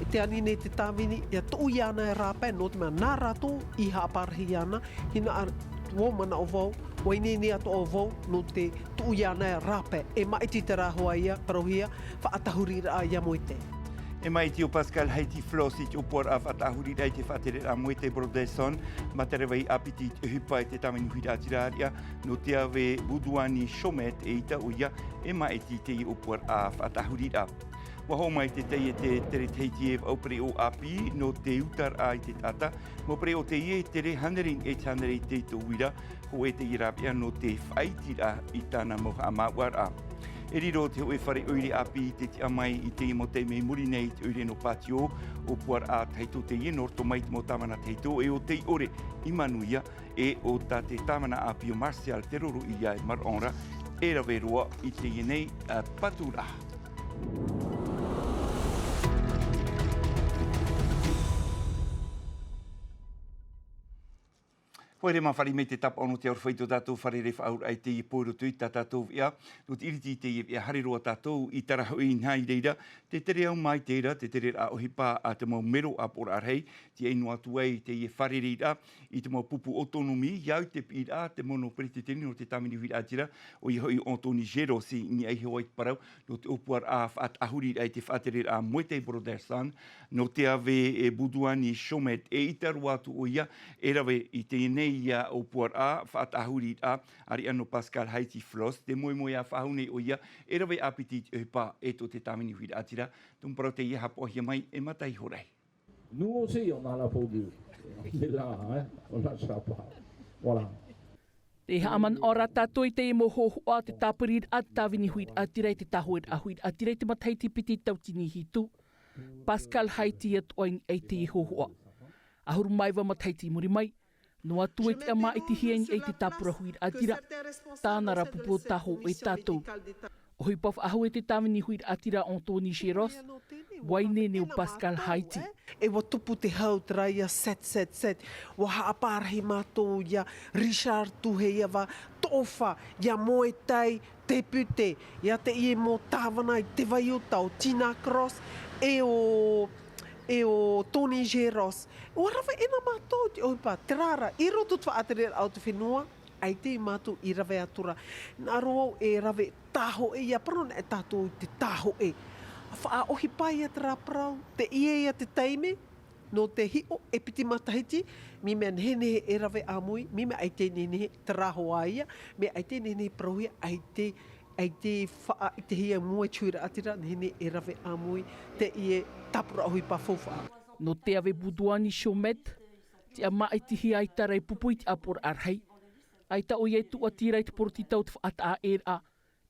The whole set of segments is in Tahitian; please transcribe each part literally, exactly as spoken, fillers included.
Te ani nei te tāvini, ia tuʻu iāna e rāpae, nō te mea nā rātou i haʻapārahi iāna, hinaʻaro vau, manaʻo vau, ʻua ineine atoʻa vau, nō te tuʻu iāna e rāpae, e maʻiti te rāhua ia, parauhia, faʻatahuriraʻa ia Moetai. E maʻiti ʻo Pascal Haiti Flosse i te ʻōpuaraʻa faʻatahuriraʻa i te faʻatereraʻa Moetai Brotherson, mā te rave ʻāpiti i te ʻohipa e te tāvini huiraʻatira ʻāreʻa, nō te ave Boudouani Chomette e ʻita ʻoia, e maʻiti i teie ʻōpuaraʻa faʻatahuriraʻa. ʻUa hoʻo mai te taiete Tere Tahiti e vaʻu pereʻoʻo ʻāpī nō te utaraʻa i te taʻata, mau pereʻoʻo teie e tere hānere i niʻa i te hānere i te ito uira, hōʻē teie rāveʻa nō te faʻaitiraʻa i tāna mau haʻamāuʻaraʻa. E riro te hōʻē fare ʻoire ʻāpī i te tiʻa mai i teie mau taime i muri nei i te ʻoire nō Pātiō, ʻōpuaraʻa tahito teie nō roto mai i te mau tāvana tahito e ʻo tei ʻore i manuia, e ʻo tā te tāvana ʻāpī ʻo Martial Teroro ia e maraʻo ra, e rave roa i teie nei, ā, paturaʻa. Haere mā fare mai te tāpaʻo nō te aroha i tō tātou fare rē faʻauraʻa i teie pō i roto i tā tātou veʻa, nō te ʻiriti i teie veʻa haere roa tātou i tarahoʻi nā i reira, te tere au mai tērā, te tereraʻa ʻohipa a te mau mero ʻāpoʻoraʻa rahi, tiaʻi noa atu ai teie fārereiraʻa, i te mau pupu autonomi, ia au i te piʻiraʻa, te mau nō peretiteni nō te tāvini huiraʻatira, ʻoia hoʻi ʻo Anthony Géros i niʻa iho ai te parau, nō te ʻōpuaraʻa faʻatahuriraʻa i te faʻatereraʻa Moetai Brotherson, nō te ave e Boudouani Chomette, e ʻita roa atu ʻoia, e rave i teie nei ia ʻōpuaraʻa faʻatahuriraʻa, ʻāreʻa nō Pascal Haiti Flosse, te moemoeā faʻahou nei ʻoia, e rave ʻāpiti i te ʻohipa e tō te tāvini huiraʻatira, te mau parau teie haʻapaʻohia mai e Mataʻi Horai. Nous aussi, on a la peau dure. On est là, hein, on a sa part. Voilà. Te haʻamanaʻo ra tātou i teie mau hōhoʻa, te tāpiriraʻa te tāvini huiraʻatira i te tāhoeraʻa huiraʻatira i te matahiti piti tauatini hitu. Pascal Haiti atoʻa i niʻa i teie hōhoʻa. ʻAhuru mā iva matahiti i muri mai, noa atu e tiʻa māʻitihia i niʻa i te tāpura huiraʻatira, tāna ra pupu tāhōʻē tātou. ʻOhipa faʻahou e te tāvini huiraʻatira Anthony Géros, ʻua ineine ʻo Pascal Haiti. E ʻua tupu te hau terā ia sept sept sept, ʻua haʻapārahi mātou ia Richard Tuhiavā Toʻofa, ia Moetai, te pute, ia teie mau tāvana i te vai o tau, Tina Cross, e ʻo, e ʻo Tony Géros. ʻUa rave ʻē na mātou i te ʻohipa, terā rā, i roto te faʻatereraʻa o te fenua, ʻaita i mātou i rave atu ra. Hinaʻaro vau e rave tāhōʻē, ʻia parau anaʻe tātou i te tāhōʻē. Faʻaʻohipa ia terā parau, teie ia te taime, nō te hiʻo e piti matahiti, mea nehenehe e rave ʻāmui, mea ʻaita i nehenehe terā hoʻi ia, mea ʻaita i nehenehe parauhia, ʻaita, ʻaita i faʻaʻitehia i mua i te huiraʻatira, nehenehe e rave ʻāmui, teie tāpura ʻohipa faufaʻa. Nō te ave Boudouani Chomette, tiʻa māʻitihia ʻaita ra e pupu i te ʻāpoʻoraʻa rahi, ʻaita ʻoia e tūʻati ra i te porotita o te faʻataʻaʻēraʻa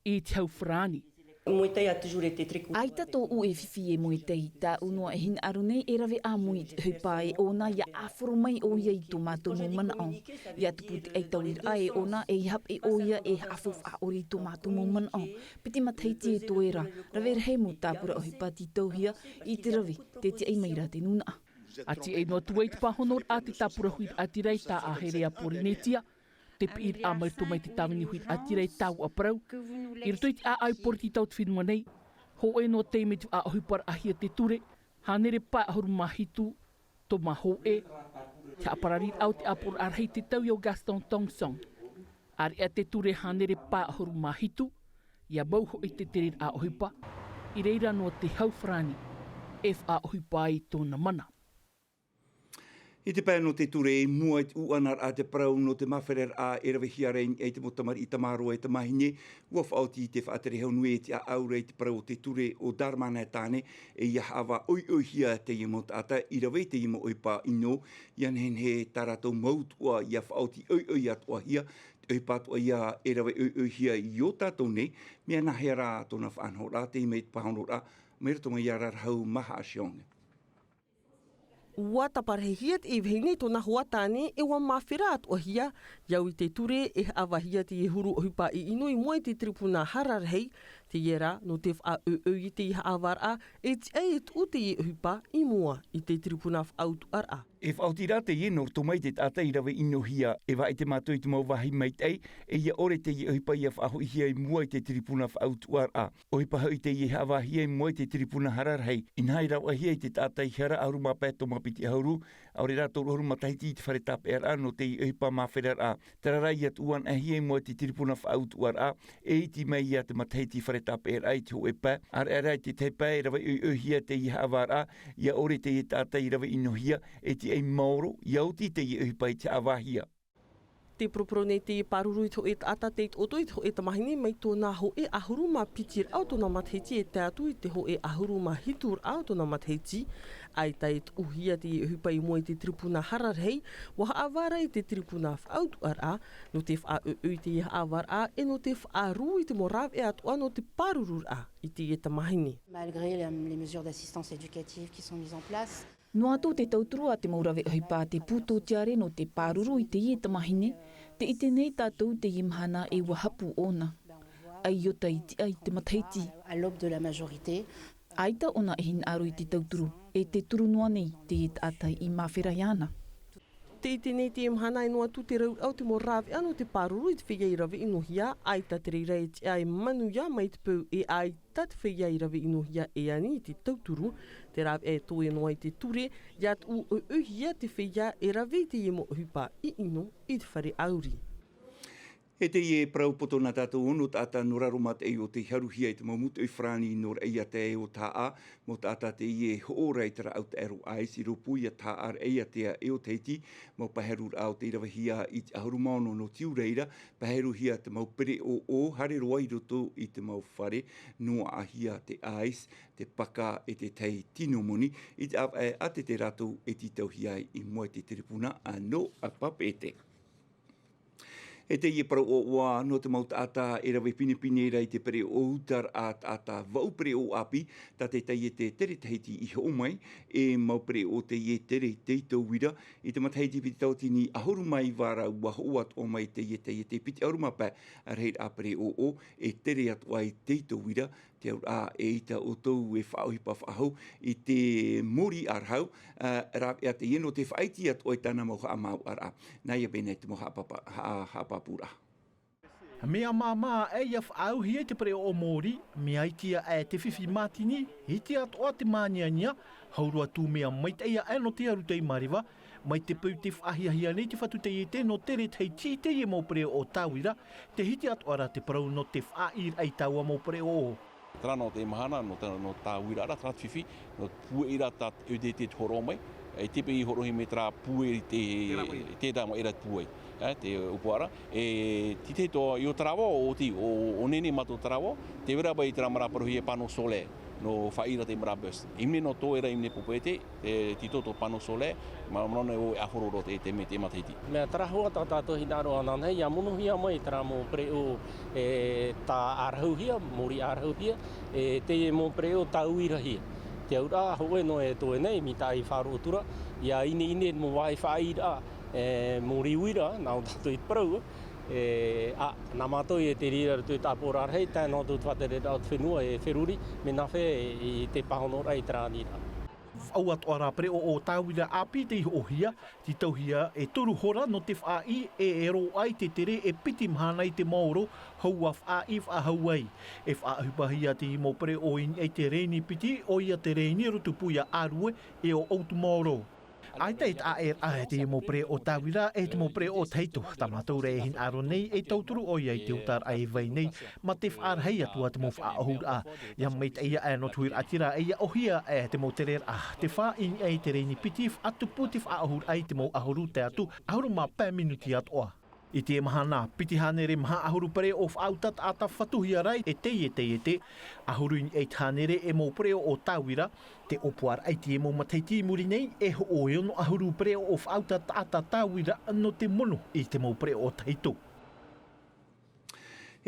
i te hau farāni. Moetai a toujours été très cool. ʻAita tōʻu e fifi e Moetai, tāʻu noa e hinaʻaro nei e rave ʻāmui i te ʻohipa e ʻōna ʻia ʻāfaro mai ʻoia i tō mātou mau manaʻo. ʻIa tupu te ʻaitauiraʻa e ʻōna e ʻia hape ʻoia e haʻafaufaʻa ʻore i tō mātou mau manaʻo. Piti matahiti e toe ra, rave rahi mau tāpura ʻohipa tītauhia i te rave, te tiaʻi mai ra te nūnaʻa. ʻA tiaʻi noa atu ai te pāhonoraʻa te tāpura huiraʻatira i tā ʻAherea Pōrīnetia, te piʻiraʻa mai roto mai te tāvini huiraʻatira e tāuʻa parau. I roto i te ʻāʻau i porotita o te fenua nei, hōʻē noa taime te faʻaʻohiparaʻahia te ture, hānere pae ʻahuru mā hitu, tō mā hōʻē, te haʻaparariraʻa o te ʻāpoʻoraʻa rahi te tau i ʻo Gaston Thomson. ʻAreʻa te ture hānere pae ʻahuru mā hitu, ʻia mau hoʻi te tereraʻa ʻohipa, i reira noa te hau farāni, e faʻaʻohipa ai tōna mana. I te pae nō te ture, i mua i te ʻuʻanaraʻa te parau nō te māfereraʻa e ravehia ra i niʻa i te mau tamariʻi tamaroa e tamāhine, ʻua faʻaoti te faʻatere hau nui e te ʻāʻau ra i te parau o te ture ʻo Darmanin Tane, e ʻia haʻavāʻoiʻoihia teie mau taʻata i rave i teie mau ʻohipa ʻino, ʻia nehenehe tā rātou mau tuʻa ʻia faʻaoti ʻoiʻoi atoʻahia, te ʻohipa atoʻa ia e rave ʻoiʻoihia i ō tātou nei, mea nāhea rā tōna faʻanahoraʻa, teie mai te pāhonoraʻa, mai roto mai ia Rarahau Mahaʻa Sionge. ʻUa taparahihia teie vahine i tōna hoa tāne, e ʻua māfera atoʻahia, ʻia au i te ture, e haʻavāhia teie huru ʻohipa ʻino i mua i te tiripuna hara rahi, Teie rā, nō te faʻaʻoiʻoi i teie haʻavāraʻa, e tiʻa e tuʻu teie ʻohipa i mua i te tiripuna faʻautuʻaraʻa. E faʻaoti rā teie nō roto mai te taʻata i rave ʻinohia, e vaʻe te mātou i te mau vāhi maitaʻi, e ia ʻore teie ʻohipa ia faʻahoʻihia i mua i te tiripuna faʻautuʻaraʻa. ʻOhipa hoʻi teie haʻavāhia i mua i te tiripuna hara rahi, inaha i ravaʻahia i te taʻata i hara ʻahuru mā pae tōmā piti ʻahuru, ʻaore rā toru ʻahuru matahiti i te fare tāpeʻaraʻa nō teie ʻohipa māferaraʻa. Terā rā ia tuʻu anaʻe hia i mua i te tiripuna faʻautuʻaraʻa, e iti mai ia te matahiti fare tāpeʻaraʻa i te hōʻē pae, ʻareʻa rā i te tahi pae e rave ʻoiʻoihia teie haʻavāraʻa, ia ʻore teie taʻata i rave ʻinohia, e tiʻa i maoro, ia oti teie ʻohipa i te haʻavāhia. Te poroporo nei teie pāruru i te hōʻē taʻata tei taʻoto i te hōʻē tamāhine mai tōna hōʻē ʻahuru mā piti raʻa o tōna matahiti e tae atu i te hōʻē ʻahuru mā hitu raʻa o tōna matahiti. ʻAita e tuʻuhia teie ʻohipa i mua i te tiripuna hara rahi, ʻua haʻavāraʻa i te tiripuna faʻautuʻaraʻa, nō te faʻaʻoiʻoi i teie haʻavāraʻa, e nō te faʻarū i te mau rāveʻa atoʻa nō te pārururaʻa i teie tamāhine. Malgré les, les mesures d'assistance éducative qui sont mises en place. Noa atu te tauturu a te mau rave ʻohipa a te pūtō tiare nō te pāruru i teie tamāhine, tē ʻite nei tātou teie mahana e ua hapū ʻōna. ʻAi ʻo tei tiʻa i te matahiti. À l'aube de la majorité. ʻAita ʻōna e hinaʻaro i te tauturu, e te turu noa nei teie taʻata i māfera iāna. Tē ʻite nei teie mahana e noa atu te rauraʻa o te mau rāveʻa nō te pāruru i te feiā i rave ʻinohia, ʻaita te reira e tiʻa e manuia mai te peu e ʻaita te feiā i rave ʻinohia e ani i te tauturu, te rāveʻa e toe noa i te ture, ia tuʻu ʻoiʻoihia te feiā e rave i teie mau ʻohipa i ʻino i te fare ʻauri. E teie parau poto nā tātou ono taʻata nō raro mātaʻi o tei haruhia i te mau mūtoʻi farāni nō Raʻiātea e ʻo Taʻa, mau taʻata teie e hoʻo ra i te rāʻau taʻero ice i rōpū iā Taʻa, Raʻiātea e ʻo Tahiti, mau pae haruraʻa o tei ravehia i te ʻahuru mā ono nō Tiurai ra, pae haruhia te mau pereʻoʻo, haere roa i roto i te mau fare, noaʻahia te ice, te paka e te tahi tino moni, i te ʻāvaʻe ʻātete rātou e tītauhia ai i mua i te tiripuna, ā, nō Papeʻete. E teie parau ʻoaʻoa nō te mau taʻata e rave pinepine ra i te pereʻoʻo utaraʻa taʻata vaʻu pereʻoʻo ʻāpī, tā te taiete Tere Tahiti i hoʻo mai, e mau pereʻoʻo teie e tere i teie tauira, i te matahiti piti tauatini ʻahuru mā iva ra ʻua hoʻo atoʻa mai teie taiete piti ʻahuru mā pae, rahiraʻa pereʻoʻo e tere atoʻa i teie tauira, te auraʻa e ʻaita ʻoutou e faʻaʻohipa faʻahou i te mōrī ʻārahu, ā, rāveʻa teie nō te faʻaiti atoʻa i tāna mau haʻamāuʻaraʻa. Nā ia pēnei te mau haʻapapa-, haʻa-, haʻapāpūraʻa. Mea māmā aʻe ia faʻaauhia i te pereʻoʻo mōrī, mea iti aʻe te fifi mātini, iti atoʻa te māniania, hau roa tū mea maitaʻi aʻe nō te aru tei māriva, mai te peu tē faʻahiahia nei te fatu taiete nō Tere Tahiti i teie mau pereʻoʻo tāvira, tē hiti atoʻa ra te parau nō te faʻaʻīraʻa i taua mau pereʻoʻo. Terā nō te mahana, nō te, nō tāvira ra, terā te fifi, nō pueʻi ra tā E D T te hōroʻa mai, e te peu i hōroʻahia mai terā pueʻi i te, te rā mai. Te rā mai era te pueʻi, e, te ʻōpuaraʻa, e, tei te hito i ʻō Tarawa, ʻo tei, ʻo, ʻo Nene mātou Tarawa, tē vai ra paʻi terā marae parauhia panneau solaire, nō faʻaʻī ra te marae bus. ʻImene nō tō era, ʻimene Papeʻete, e, tei tō, tō panneau solaire, ma-, manaʻo nei ʻoe e ʻāfaro roa te, te me-, te matahiti. Mea tarahu atoʻa tātou hinaʻaro anaʻe nei, ʻia monohia mai terā mau pereʻoʻo, e, tā ʻārahuhia, mōrī ʻārahuhia, e, teie mau pereʻoʻo tāvirahia. Te auraʻa, hōʻē noa e toe nei, mai tā ʻoe i faʻaroʻo atu ra, ʻia ineine mau vāhi faʻaʻīraʻa, e, mōrī uira, nā ʻō tātou i te parau, e, ā, nā mātou e te reira roto i te tāpō rarahi, tae noa atu te faʻatereraʻa o te fenua e feruri, mea nāfea i te pāhonoraʻa i terā aniraʻa. Vaʻu atoʻa rā pereʻoʻo tāvira ʻāpī tei hoʻohia, tītauhia e toru hora nō te faʻaʻī e, e roaʻa i te tere e piti mahana i te maoro, hou ʻua faʻaʻī faʻahou ai. E faʻaʻohipahia teie mau pereʻoʻo i niʻa i te rēni piti, ʻoia te rēni Rutupu iā Arue, e ʻo Outumaoro. ʻAita e taʻa ʻē ra te mau pereʻoʻo tāvira e te mau pereʻoʻo tahito, tā mātou ra e hinaʻaro nei e tauturu ʻoia i te utaraʻa e vai nei, mā te faʻarahi atu ā te mau faʻaʻohuraʻa. ʻIa maitaʻi aʻe nō te huiraʻatira, e ʻia ʻōhie aʻe te mau tereraʻa, te fā i niʻa i te rēni piti, faʻatupu te faʻaʻohuraʻa i te mau ʻahuru tae atu ʻahuru mā pae minuti atoʻa. I teie mahana, piti hānere maha ʻahuru pereʻoʻo faʻauta taʻata fatuhia ra e teie taiete, ʻahuru i niʻa i te hānere e mau pereʻoʻo tāvira, te ʻōpuaraʻa i teie mau matahiti i muri nei, e hoʻo e ono ʻahuru pereʻoʻo faʻauta taʻata tāvira nō te mono i te mau pereʻoʻo tahito.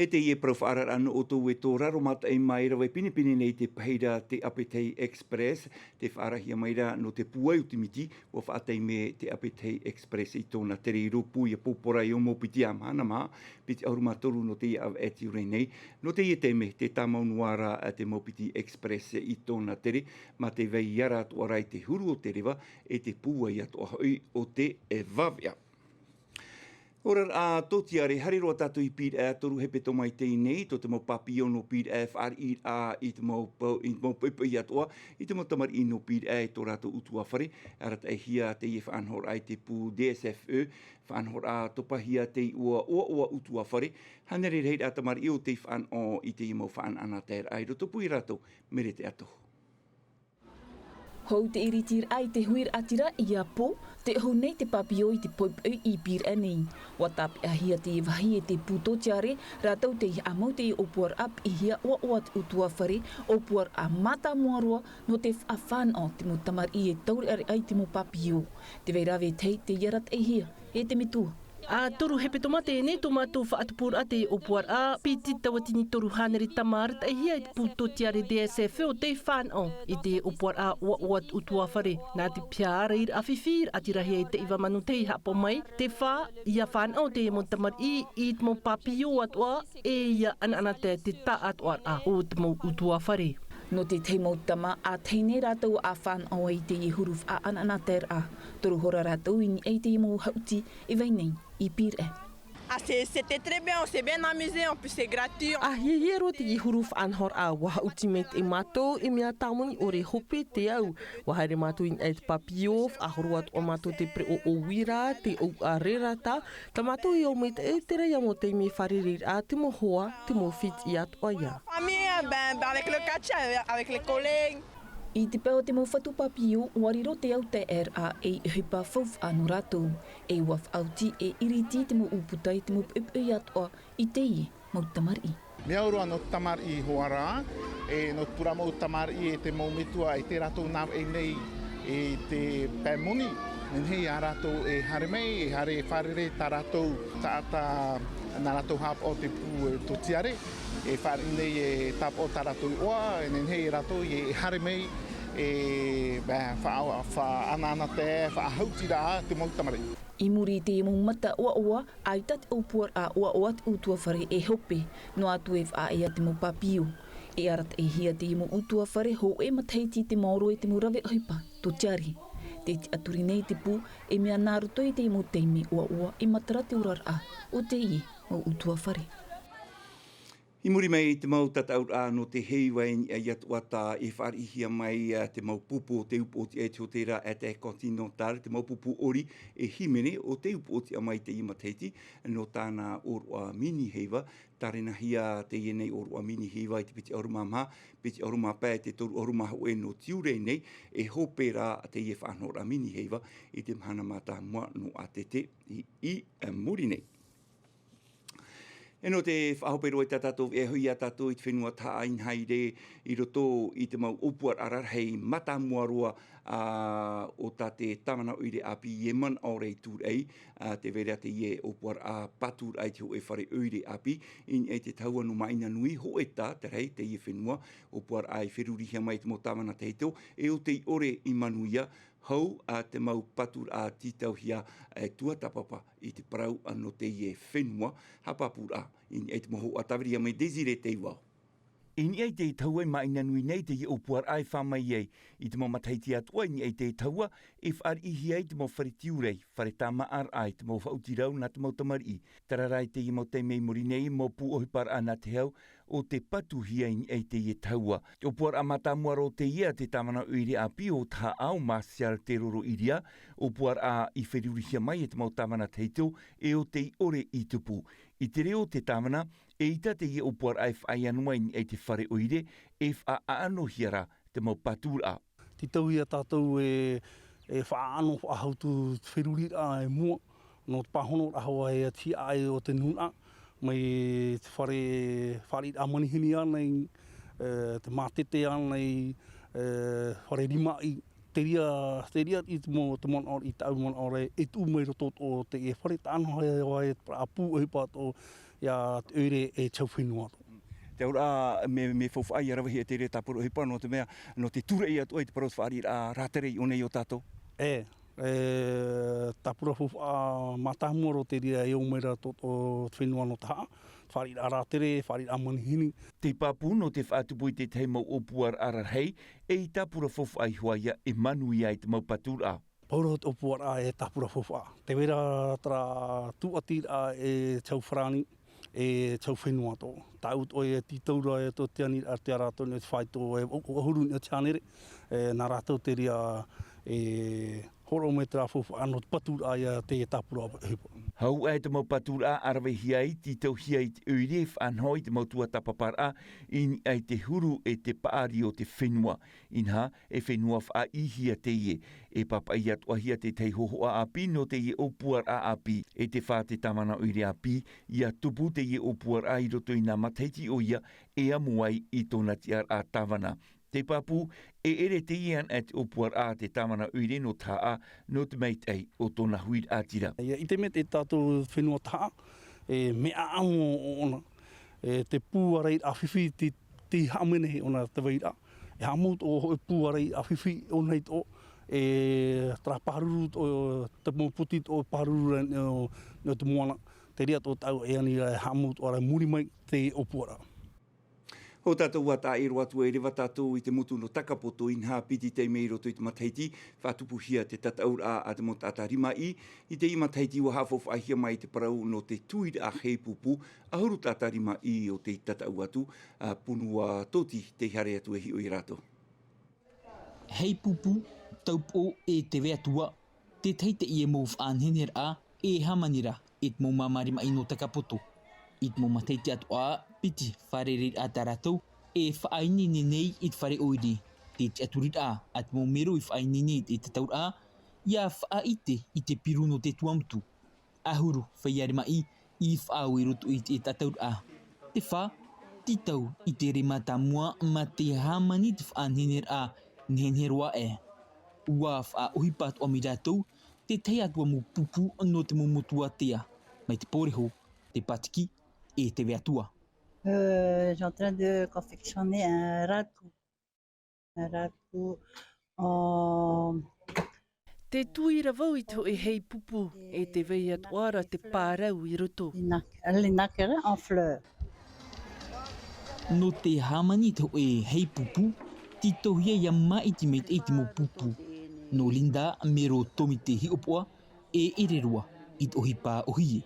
E teie parau faʻaararaʻa nō ʻoutou e tō raro mātaʻi mai rave pinepine nei te pahī ra te Apetahi Express, tē faʻaarahia mai ra nō te pūai o te miti, ʻua faʻataime te Apetahi Express i tōna tere i rōpū ia pōpō ra i ʻō mau piti ā mahana maha, piti ʻahuru mā toru nō teie ʻāvaʻe tiurai nei. Nō teie taime, tē tāmau noa ra te mau piti Express i tōna tere, mā te vai ara atoʻa ra i te huru o te reva, e te pūai atoʻa hoʻi o te vaveʻa. Oraraʻa tōtiare, haere roa tātou i Pīraʻe, toru hepetoma i teie nei, tō te mau pāpio nō Pīraʻe, fāriʻiraʻa i te mau pau-, i te mau poʻipoʻi atoʻa, i te mau tamariʻi nō Pīraʻe, tō rātou ʻutuāfare, arataʻihia teie faʻanahoraʻa i te pū D S F E, faʻanahoraʻa topahia tei ʻua ʻoaʻoa ʻutuāfare, hānere rahiraʻa tamariʻi ʻo tei fānaʻo i teie mau faʻanahoraʻa i roto pū ia rātou, Merete Atohu. Hou te iritiraʻa i te huiraʻatira ia pō, tē ʻohu nei te pāpio i te poʻipoʻi i Pīraʻe nei. ʻUa tāpeʻahia teie vāhi e te pū tōtiare, rātou tei haʻamau teie ʻōpuaraʻa piʻihia ʻoaʻoa te ʻutuāfare, ʻōpuaraʻa mātāmua roa, nō te faʻafānaʻo te mau tamariʻi e taureʻareʻa i te mau pāpio. Tē vai ra vetahi teie arataʻihia e te metua. ʻA toru hepetoma teie nei tō mātou faʻatupuraʻa teie ʻōpuaraʻa, piti tauatini toru hānere tama arataʻihia e te pū tōtiare D S F E ʻo tei fānaʻo i teie ʻōpuaraʻa ʻoaʻoa te ʻutuāfare. Nā te piha ʻārairaʻa fifi, ʻati rahi e te iva manu tei haʻapaʻo mai, te fā, ʻia fānaʻo teie mau tamariʻi i te mau pāpio atoʻa, e ʻia ʻanaʻanatae te taʻatoʻaraʻa o te mau ʻutuāfare. Nō te tahi mau tama, ʻa tahi nei rātou ʻa fānaʻo ai i teie huru faʻaʻanaʻanataeraʻa. Toru hora rātou i niʻa i teie mau haʻuti e vai nei i Pīraʻe. Ah, c'est, c'était très bien, on s'est bien amusé, en plus c'est gratuit. ʻA hiahia roa teie huru faʻanahoraʻa, ʻua haʻuti maitaʻi mātou, e mea tāmoni ʻore hope te au. ʻUa haere mātou i niʻa i te pāpio, faʻahoro atoʻa mātou te pereʻoʻo uira, te ʻōuʻa rerata, tā mātou i ʻō maitaʻi, terā ia mau taime fārereiraʻa, te mau hoa, te mau fiti atoʻa ia. Famille, ben, ben, avec le catch, avec les collègues. I te pae o te mau fatu pāpio, ʻua riro te autaeaʻeraʻa ei ʻohipa faufaʻa nō rātou. E ʻua faʻaoti e iriti te mau ʻūputa i te mau poʻipoʻi atoʻa i teie mau tamariʻi. Mea au roa nō te tamariʻi hoʻi rā, e nō te puramo o te tamariʻi e te mau metua e tē rātou nāvaʻi nei i te pae moni. Nehenehe ia rātou e haere mai, e haere e fārerei tā rātou taʻata, nā rātou haʻapaʻo te pū tōtiare, e fāriʻi nei e tāpaʻo tā rātou iʻoa, e nehenehe ia rātou e haere mai, e, bā, faʻa-, faʻaʻanaʻanatae, faʻahaʻutiraʻa te mau tamariʻi. I muri i teie mau mata ʻoaʻoa, ʻaita te ʻōpuaraʻa ʻoaʻoa te ʻutuāfare e hope, noa atu e faʻaea te mau pāpio. E arataʻihia teie mau ʻutuāfare hōʻē matahiti te maoro i te mau rave ʻohipa tōtiare. Tē tiʻaturi nei te pū, e mea nā roto i teie mau taime ʻoaʻoa e matara te oraraʻa o teie mau ʻutuāfare. I muri mai i te mau tataʻuraʻa nō te heiva i niʻa i Atuata, e fāriʻihia mai, ā, te mau pupu o te upoʻotiʻa i te hōtēra Intercontinental, te mau pupu ʻori e hīmene o te upoʻotiʻa mai teie matahiti, nō tāna ʻōroʻa mini heiva. Tārenahia teie nei ʻōroʻa mini heiva i te piti ʻahuru mā maha, piti ʻahuru mā pae, te toru ʻahuru mā hōʻē nō tiurai nei, e hope rā teie faʻanahoraʻa mini heiva i te mahana mātāmua nō ʻātete i, i muri nei. E nō te faʻahope roa i tā tātou veʻa, e hoʻi ia tātou i te fenua Tahaʻa-ʻInaha i rē, i roto i te mau ʻōpuaraʻa rarahi mātāmua roa, ā, o tā te tāvana ʻoire ʻāpī e manaʻo ra i tūraʻi, ā, tē vai ra teie ʻōpuaraʻa pātūraʻa i te hōʻē fare ʻoire ʻāpī, i niʻa i te tahua nō Maʻinanui, Hoʻētaʻa, te rahi teie fenua, ʻōpuaraʻa i ferurihia mai te mau tāvana tahito, e ʻo tei ʻore i manuia, hou ā te mau pātūraʻa tītauhia, e tuatāpapa i te parau nō teie fenua, haʻapāpūraʻa i niʻa i te mau hōhoʻa tāviri mai Désiré Teiwao. I niʻa i te tahua i Maʻinanui nei teie ʻōpuaraʻa e fā mai ai, i te mau matahiti atoʻa i niʻa i te tahua, e fāriʻihia ai te mau fare tiurai, fare tāmāʻaraʻa i te mau faʻaoti rau nā te mau tamariʻi. Terā rā i teie mau taime i muri nei, mau pū ʻohiparaʻa nā te hau, ʻo tē patuhia i niʻa i teie tahua. Te ʻōpuaraʻa mātāmua roa teie a te tāvana ʻoire ʻāpī o Tahaʻa, ʻo Martial Teroroiria, ʻōpuaraʻa i ferurihia mai e te mau tāvana tahito, e ʻo tei ʻore i tupu. I te reo o te tāvana, eʻita teie ʻōpuaraʻa e faʻaea noa i niʻa i te fare ʻoire, e faʻaʻanohia rā te mau pātūraʻa. Tītauhia tātou e, e faʻaʻano, faʻahautu te feruriraʻa i mua, nō te pāhonoraʻa hoʻi e te hiaʻai o te nūnaʻa, mai te fare, fare ʻāmanihini ānei, e, te mātete ānei, e, fare rimaʻi, te reira, te reira i te mau, te manaʻo, i tāʻu manaʻo ra, e tuʻu mai roto o te fare tāʻanohia hoʻi e te parau pū ʻohipa atoʻa, ia te ʻoire e te hau fenua atoʻa. Te auraʻa, mea, mea faufaʻa ia ravehia te reira tāpura ʻohipa, nō te mea, nō te tūraʻi atoʻa i te parau o te fāriʻiraʻa rātere i ʻō nei iā tātou. E, e, tāpura faufaʻa mātāmua roa te reira e ō mai ra tō, tō te fenua nō te haʻa, fāriʻiraʻa rātere, fāriʻiraʻa manihini. Te pāpū nō te faʻatupu i te tahi mau ʻōpuaraʻa rarahi, e i tāpura faufaʻa iho ā ia e manuia ai te mau paturaʻa. Pauroa te ʻōpuaraʻa e tāpura faufaʻa. Tē vai ra terā tūʻatiraʻa e te hau farāni, e te hau fenua atoʻa. Tāʻu atoʻa e tītau ra e tō te aniraʻa te rātou nei te faito e ʻahuru nei te hānere, e, nā rātou te reira e hōroʻa mai terā faufaʻa nō te paturaʻa ia te tāpura ʻohipa. Hau aʻe te mau paturaʻa a ravehia ai, tītauhia i te ʻoire e faʻanaho i te mau tuatāpaparaʻa, i niʻa i te huru e te paʻari o te fenua. Inaha, e fenua faʻaʻīhia teie. E pāpaʻi atoʻahia te tahi hōhoʻa ʻāpī nō teie ʻōpuaraʻa ʻāpī. E te fā te tāvana ʻoire ʻāpī, ia tupu teie ʻōpuaraʻa i roto i nā matahiti ʻoia e amo ai i tōna tiʻaraʻa tāvana. Te pāpū, e ʻere teie ana e te ʻōpuaraʻa a te tāvana ʻoire nō te haʻa, nō te maitaʻi o tōna huiraʻatira. Ia ʻite mai te tātou fenua tahaʻa, e mea ʻaʻamo ʻōna, e te pū ʻārairaʻa fifi te, te haʻamene ʻōna te vairaʻa. E haʻamau tō hōʻē pū ʻārairaʻa fifi ʻōna i tō, e terā pāruru tō, te mau poti tō pāruru ra nō, nō te moana. Te reira tō tāʻu e ani ra e haʻamau tō ʻārai muri mai te ʻōpuaraʻa. Hou tātou ua tāʻiro atu e reva tātou i te motu nō Takapoto, inaha piti taime i roto i te matahiti, faʻatupuhia te tataʻuraʻa a te mau taʻata rimaʻī. I teie matahiti ua haʻafaufaʻahia mai te parau nō te tuiraʻa Heipupu, ʻahuru taʻata rimaʻī o tei tataʻu atu, a Punua Toti tei haere atu e hiʻo iā rātou. Heipupu, Taupoʻo e Te Veatua, te tahi teie mau faʻaneheneraʻa e hāmani ra e te mau māmā rimaʻī nō Takapoto. I te mau matahiti atoʻa, piti fārereiraʻa tā rātou e faʻaineine nei i te fare ʻoire. Te tiʻaturiraʻa a te mau mero i faʻaineine i te tataʻuraʻa, ia faʻaʻite i te piru nō te Tuamotu. ʻAhuru feiā rimaʻī i faʻaau i roto i te tataʻuraʻa. Te fā, tītau i te rē mātāmua mā te hāmani te faʻaneheneraʻa nehenehe roa aʻe. Ua faʻaʻohipa atoʻa mai rātou te tahi atu mau pupu nō te mau motu ātea, mai te pōreho, te pātiki, e Te Veatua. Euh, je suis en train de confectionner un raku. Un raku en Te tuira vau i te hōʻē Heipupu, e tē vai atoʻa ra te pārau i roto. Les nak-, les nakara en fleurs. Nō te hāmani te hōʻē Heipupu, tītauhia ia māʻiti maitaʻi te mau pupu. Nō Linda mero Tomite Hiʻopoʻa, e ʻere roa i te ʻohipa ʻōhie.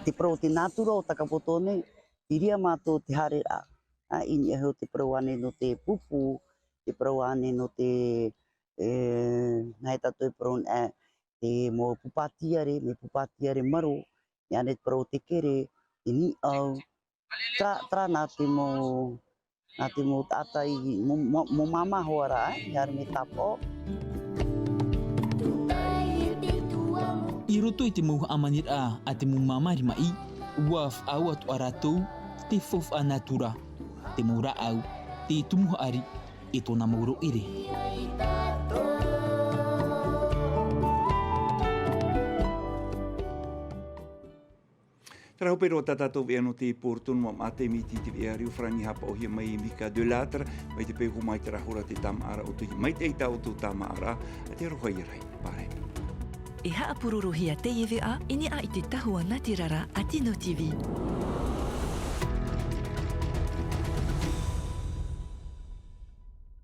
Te parau o te nātura o Takapoto nei, i reira mātou te haereraʻa. A, i niʻa iho te parau ānei nō te pupu, te parau ānei nō te, e, nā hea tātou e parau nei, e, te mau pūpātiare, mea pūpātiare maro, i niʻa iho te parau o te kere, te niʻau, terā, terā nā te mau, nā te mau taʻata i, mau, mau, mau māmā hoʻi ra, e, i haere mai tāpaʻo. I roto i te mau hāmaniraʻa a te mau māmā rimaʻī, ua faʻaau atoʻa rātou te faufaʻa nātura, te mau rāʻau, te tumu haʻari, e tōna mau rōʻere. Terā hope roa tā tātou veʻa nō te pō roto nō Maʻa, te miti te veʻa reo farāni haʻapaʻohia mai e Mika de Lattre, mai te peu hōmai terā hora te tāmāʻaraʻa o te maitaʻi tā ʻoutou tāmāʻaraʻa, a te aroha ia rahi, pārahi. E haʻapurorohia teie veʻa i niʻa i te tahua nātirara a Tino TV.